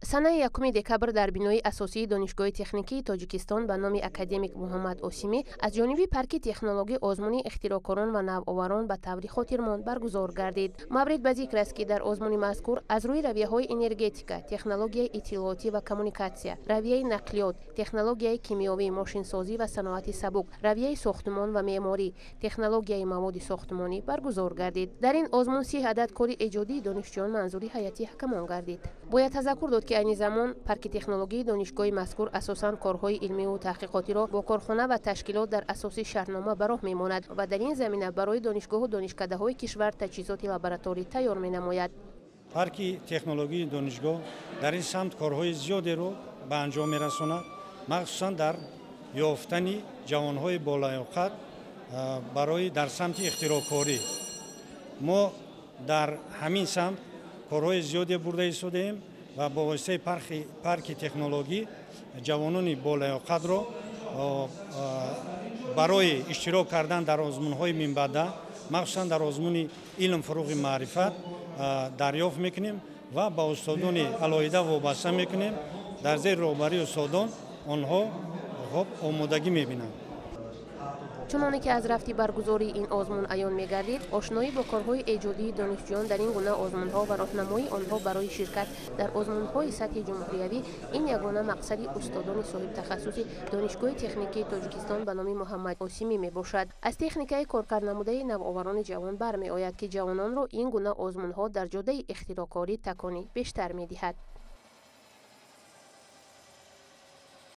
Санаи 1 декабр дар бинои асосии Донишгоҳи техникии Тоҷикистон ба номи академик Муҳаммад Осимӣ аз ҷониби парки технологӣ озмуни ихтироъкорон ва навоварон ба таври хотирмон баргузор гардид. Маврид ба зикр аст, ки дар озмуни мазкур аз рӯи равияҳои энергетика, технологияи иттилоотӣ ва коммуникатсия, равияи нақлиёт, технологияи кимиёвӣ, мошинсозӣ ва саноати сабук, равияи сохтмон ва меъморӣ, технологияи маводи сохтмонӣ баргузор гардид. Дар ин озмун 30 адад кори эҷодии донишҷӯён манзури ҳайати ҳакамон гардид. Бояд тазаккур дод, ки айни замон парки технологии донишгоҳи мазкур асосан корҳои илмиву таҳқиқотиро бо корхона ва ташкилот дар асоси шартнома ба роҳ мемонад ва дар ин замина барои донишгоҳу донишкадаҳои кишвар таҷҳизоти лабораторӣ тайёр менамояд. Парки технологии донишгоҳ дар ин самт корҳои зиёдеро ба анҷом мерасонад, махсусан дар ёфтани ҷавонҳои болаёқат барои дар самти ихтироъкорӣ. Мо дар ҳамин самт корҳои зиёде бурда истодаем ва бо воситаи парки технологӣ ҷавонони болаёқатро барои иштирок кардан дар озмунҳои минбаъда, махсусан дар озмуни илм, фуруғи маърифат дарёфт мекунем ва ба устодони алоҳида вобаста мекунем. Дар зери роҳбарии устодон онҳо омодагӣ мебинанд. Чуноне ки аз рафти баргузории ин озмун аён мегардид, ошноӣ бо корҳои эҷодии донишҷӯён дар ин гуна озмунҳо ва роҳнамоии онҳо барои ширкат дар озмунҳои сатҳи ҷумҳуриявӣ ин ягона мақсади устодони соҳибтахассуси Донишгоҳи техникии Тоҷикистон ба номи Муҳаммад Осимӣ мебошад. Аз техникаи коркарднамудаи навоварони ҷавон бармеояд, ки ҷавононро ин гуна озмунҳо дар ҷодаи ихтироъкорӣ такони бештар медиҳад.